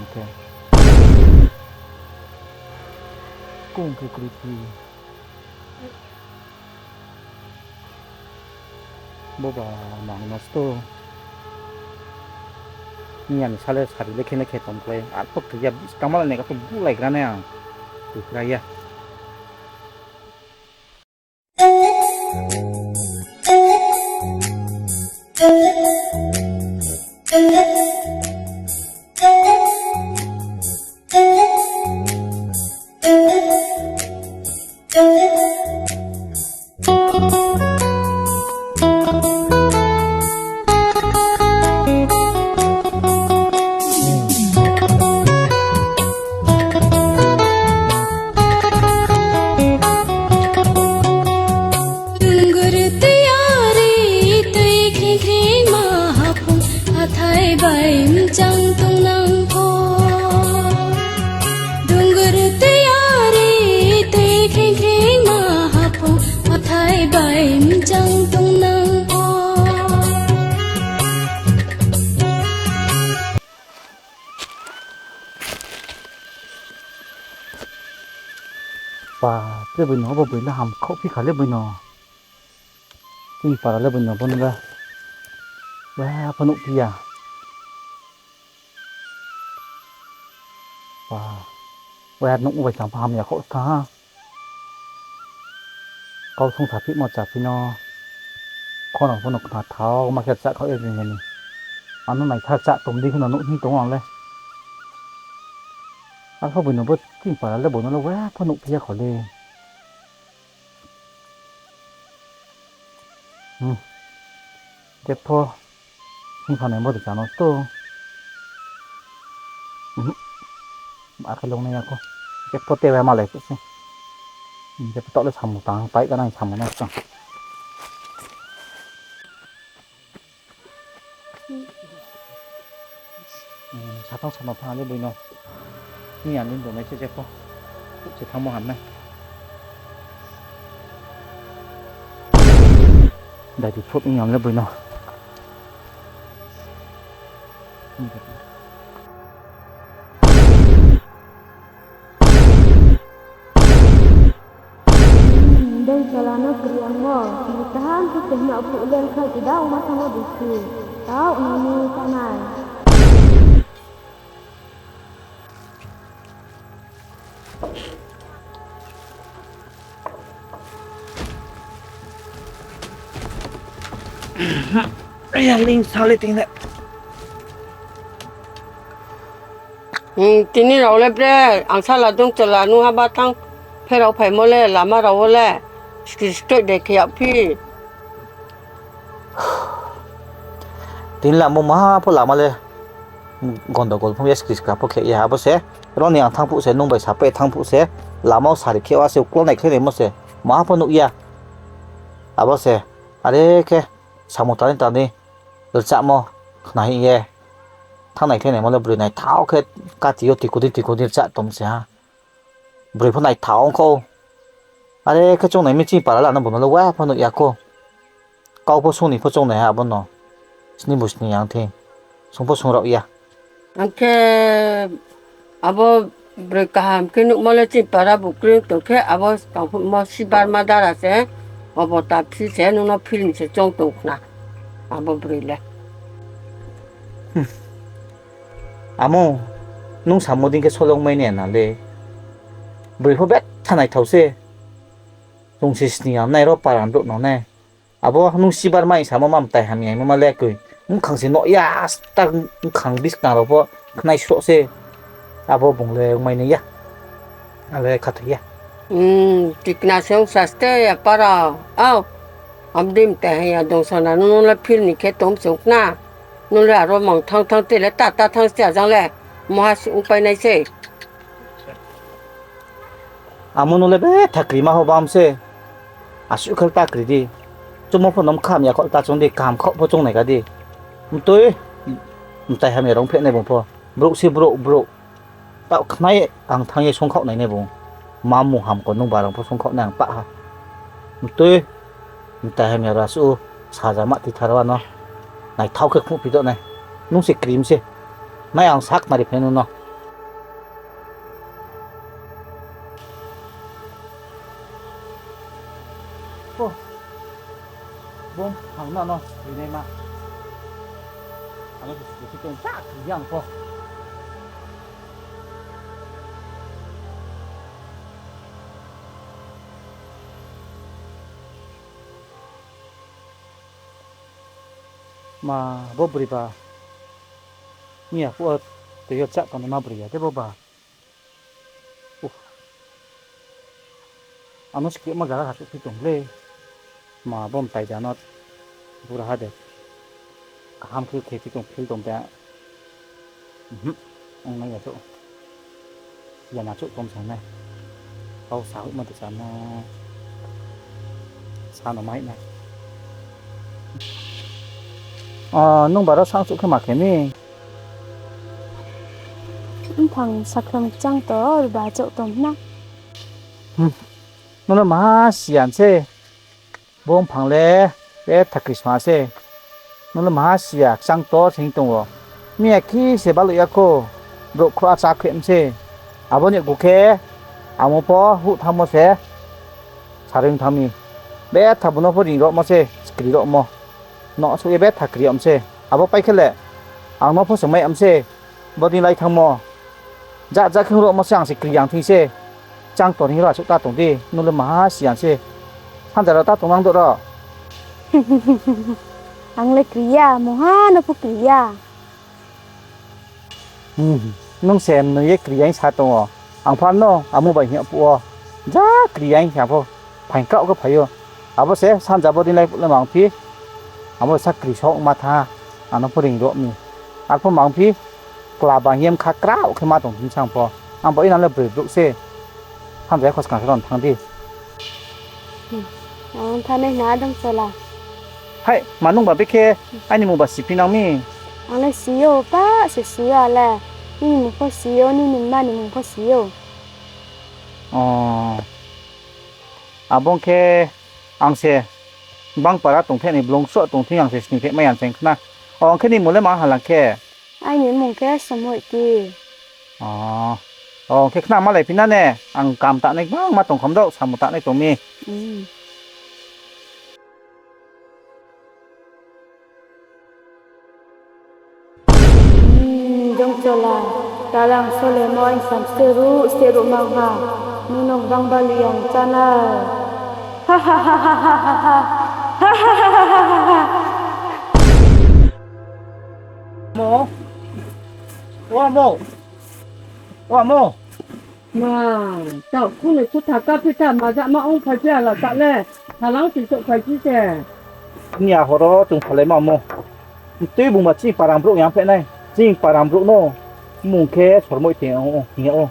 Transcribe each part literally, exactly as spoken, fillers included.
hing khe. Kung khe kroi phi. Bo ba nang nosto. Miya ni sale sari le khe le khe tong klai. Ar to kri ya, bis kamal ni ka to bulai gra nai ang. Kri ya. Dungur tui ari tui khringkhring ma haphung, hathái bai mchang tongnang pho. Dungur tui ari tui khringkhring ma haphung, hathái bai mchang tongnang pho. Pa, le boi no, bo boi le ham khaoh phi kha le boi no. Chini para le boi no bo no le. Wa pho nuh phi ya. Pa, wa nuh bai tang pha ham ya khaoh tha ha. Kau sung sa phi mo cha phi no. Khorang pho no khna thao ma khe chá khaoh ye ni. Ano naitha chá tom di kheno nuh hing tong ang le. Arphuh boi no bo chini para le boi no le wa pho nuh phi ya kho le. Jepho hing pha nai bo de chá no sto. Akhe long nai ya kho. Jepho te wa malai kho se. Jepho taoh le samung tang pai ka nang samung no chang. Sathang sathang thanng le boi no. Ni ani tongnai se jepho. Khuh se thanngmo ham nai. Dai di phruh ni ang le boi no. Dei chala no kriang mo, ni kaham khe se hna phuh le kha jida uma thanngmo bisi. Tao nini tanai. Aya, ling sa le ting le. Hmm, tini rao le bre, angsala dong chala nung haba thanng pherao phaimo le, lama rao wo le, skri skri dei khe yagphi. Tini lama maha pho lama le, gondogol phung ya skri skra pho khe ya, abo se, ro ni ang thanng phuh se, nung bai sapai thanng phuh se, lama wo sari khe wa se, uklo nai khe naimo se, maha pho nuh ya. Abo se, are khe, samung tang ni tang ni, rchamo, khna hing ye. Thanngnai khe naimo le broi naithao khe kati yo tiko di tiko di rcha tom se ha. Broi pho naithao ong kho. Are khe choungnai mi chini para le ano bo no le wa pho nuh ya kho. Kau pho sung ni pho choungnai ha abo no. Sni bu sni yang thi. Sung pho sung rao ya. Ang khe abo broi kaham khe nuhmo le chini para bu kroi tong khe abo tangphouhmo sibarma dara se, obo ta phi se, nung no film se choung tong khna. Abo broi le. Amo, nung samo dei khe solong mai nai na le. Broi pho betha naithao se. Chung se sni ya nai ro para brouh no nai. Abo nung sibar mai samo ma mtai hamya mo ma le koi. Bkhang se no ya sta bkhang biskang rao pho khnai sroh se. Abo bung le ongmai nai ya. Ale khathoi ya. Hmm, tikna se ong saste ya para. Au. Abdi mtai hamya dong sana nung le phil ni khe tong se ong khna. Nung le aro mang thang thang te le ta ta thang se ajang le. Moha se ongpai nai se. Amo no le betha krima ho bam se. Asuh khal ta kri di. Chumo pho nom kham ya kho ta chung di, kaham kho pho chung nai ka di. Mtui, mtai hamya rong phe nai bung pho. Brouh se brouh, brouh. Taoh khnai ang thang ye songkhaoh nai nai bung. Ma mung ham ko nung barang pho songkhaoh nai ang pah ha. Mtui, mtai hamya rao asuh saja ma ti thar wa no. Naithao khe khnuhphi do nai. Nung se krim se. Nai ang sak nari phe nung no. O, bung ang no no rinai ma. Ang no se tong sa yang pho. Ma, bo bri ba. Miya phuh wo tui yo chah tongnaima bri ya de bo ba. Uh. Ano skri ma gara ha suh phi tong le. Ma bo mtai ja no bura ha de. Kaham khe khe phi tong phil tong de. Mhm. Ong nai ya chouh. Ya na chouh tom sa nai. Kau sa hoih ma de sa na. Sa no mai nai. O, nung baro sang chouh khe ma khe mi. Mphang sakhrom chang to, ruba chouh tom na. Hmm. Nung no maha siyan se. Bo mphang le, le thakri sma se. Nung le maha siya, kchang tor se hing tong wo. Miya khi se baluh ya kho, brouh khroh a chá khe mse. Abo ni gu khe, amo pho huh thanngmo se, saring thanng mi. Betha bu no pho ring rohmo se, skri rohmo. No souh ye betha kri yag mse. Abo pai khe le, ang no pho se mai yag mse. Bodei lai thanngmo. Ja ja khe rohmo se ang se kri yang thing se. Chang tor hing ro asuh ta tong di, nung le maha siyan se. Sanja rao ta tong nang do ro. Ang le kri ya, moha no pho kri ya. Hmm, nung se mnoi ye kri ya hing sa tong o. Ang pha no, amo bai hing phuh wo. Ja kri ya hing sa pho. Phaing kraoh khe phai ou. Abo se sanja bodei lai phuh le mang phi. Abo sa kri sok ma tha. Ano pho ring roh mi. Arpho mang phi. Kla bang ye mkha kraoh khe ma tong thing sang pho. Ang bo inang le broi brouh se. Sanja ye khoskang se ron thanng di. Ang thanai na dong chola. Hai, ma nung ba bekhe aini mung ba si phi nang mi. Ang le si ou, pa se si ou ale. Nini mung pho si ou, nini mma ni mung pho si ou. O. Abo ong khe ang se bang para tong the ni blung sroh tong thing ang se sning the mai ang se khna. O, ong khe ni mung le ma halang khe? Aini mung khe Somoi ti. O, ong khe khna malai phi na ne, ang kam tanai gbangma tongkhom dou, samung tanai tong mi. Hmm. Hmm, jong chola, talang solemo aini sam se ruh, se ruh mang ha. Nung no bang bali yang chana. Ha ha ha. Amo. O amo. O amo. Ma, taoh khunoi khutha ka phi ta, ma ja ma ong phai phi ala ta le, thalang si souh phai phi se. Ni a horo chung phalai ma mo. Tui bung ba chini param brouh yang phe nai. Chini param brouh no mung khe Sormoi te ong, hing ya ou.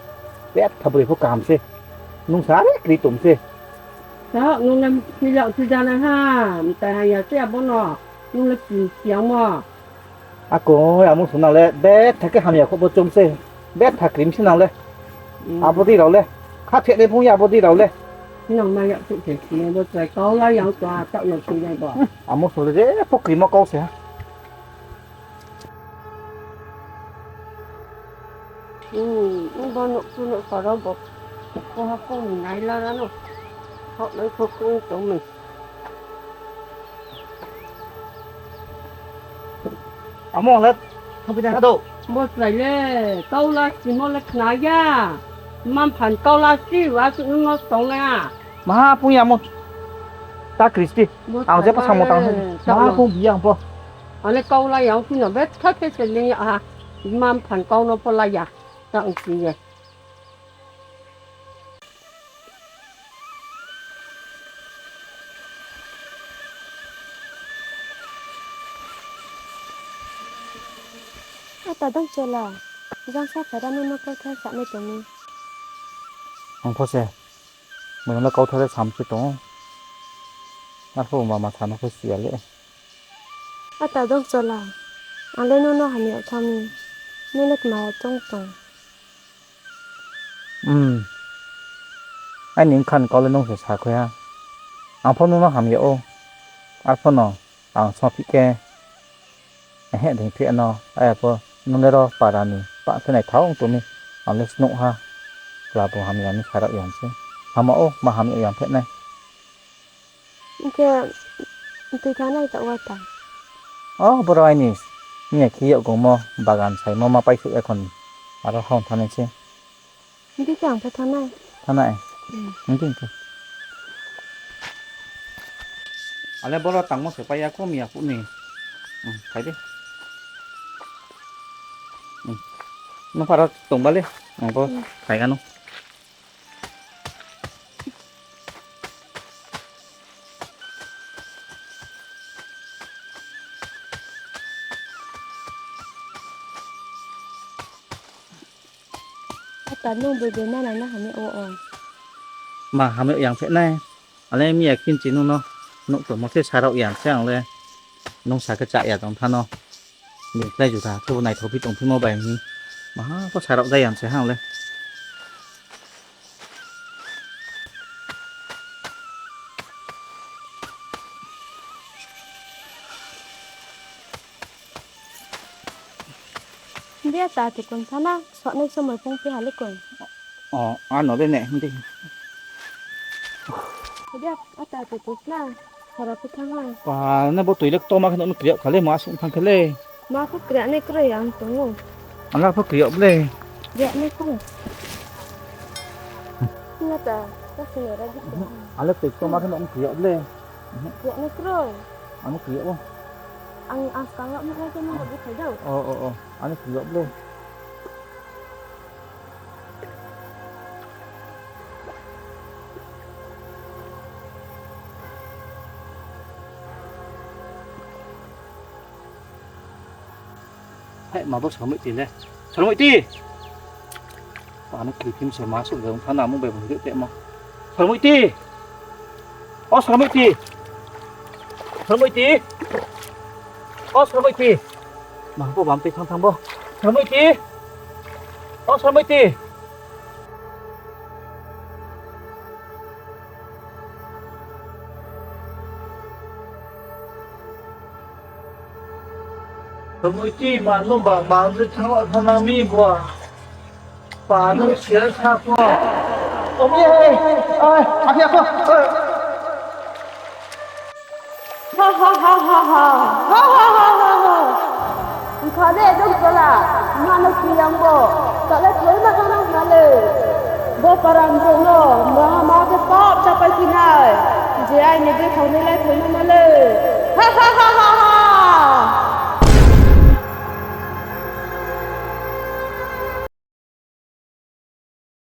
Betha broi pho kaham se. Nung sa are kri tong se. Taoh nung le phi yag phi ja nai ha, mtai haya se abo no. Nung le phi yang mo. Akoi, amo song nang le, betha khe hamya kho bo chom se, betha krim se nang le. Hmm. Abo dei rao le, kha phehnai phung ya abo dei rao le. Nang ma yak phuh khe, nang bo chrai kau la yang tong a, taoh no khe nai bo. Amo song le je pho krimo kau se ha. Hmm, bo nouh tu nouh kha rao bo. Bo ha kong ni nai la ra no. Hok nai pho kong tong mi. Amo le, thangphi nai ha do. Bo chrai le, kau la simo le khna ya. Mamphan kau la si, wa su nung no tong le a. Maha pung ya mo. Ta Kristi, ang je pho samung tang ha. Ma pho biya ang pho. Ane kau la ya, ang phi no betha khe se ling ya ha. Ma phan kau no pho la ya. Ta ang phi ye. Ata dang chola, jang sa phai ra nung no kauthai sa nai tong mi. Ang pho se, bung no kauthai le sam se tong ou. Arphuh mama sa no pho si ya le. Ata dang chola, ang le nung no hamya thanng mi, nung le tma choung tong. Aini bkha ni kau le nung se sa khui ha. Ang pho nung no hamya ou. Arphuh no ang songphi khe, ehe, dingphi no, aya pho nung le ro para ni pah khe naithao ong tong mi, ang le snuh ha, kla bung hamya ni sa rao ya se. Hama ou, ma hamya ya phe nai. Hing khe, tui thanng nai taoh wa ta. O, boro aini, miya khe yakgongmo bagan saimo ma paisouh ya khon, aro hao thanng nai se. Hing khe ang pho thanng nai. Thanng nai. Hing khe. Ale boro tangmo se pai ya kho, miya phuh ni. Phai di. Nung pharo tong ba le, ang bo phai ga no. Ata nung bebe manai na hamya wo o. Ma hamya yang phe nai. Ale miya khinchi nung no, nouh tongmo se sa rao ya se ang le. Nung sa khe chá ya tong tha no. Ni klái juda khe bo naithao phi tongphimo bai hing. Maha pho sa rao ja ya se ang le. Dia ta te kung thana, sonai somoi pung phi ha le kung. O, ano le ne, hindi. Dia, ata te kung na, sara phi thanng ha. Pa, ne bo toi le ktoma khe no kri yag kha le, ma sung thanng khe le. Ma pho kri nai kroi ang tong ou. Ang pho kri yag ble. Kri nai kroi. Na ta, ta sini ra di. Ale toi ktoma khe no kri yag ble. Kri nai kroi. Ano kri yag o. Ang, ang skang yag nai khe no ra di phai dou. O, o, o. Ano kri yag ble. Hai, ma bo Sormoiti le. Sormoiti! Ano kri phim se ma suh le ong tha na, amo bai bung ri te ma. Sormoiti! O Sormoiti! Sormoiti! O Sormoiti! Ma bo bam tei thanng thanng bo. Sormoiti! O Sormoiti! Sormoiti, ma no ba, ma no thanng, thanng nang mi bo. Pa no share sa pho. Omi, ai, akhe akho. Ha ha ha ha ha. Ha ha ha ha ha. Bkha le dong chola. Ma no kri yang bo. Ta le thoi ma thanng nang ma le. Bo para ni brouh no ma ma khe pap chapai phi nai. Je aini de thao nai le thoi nang ma le.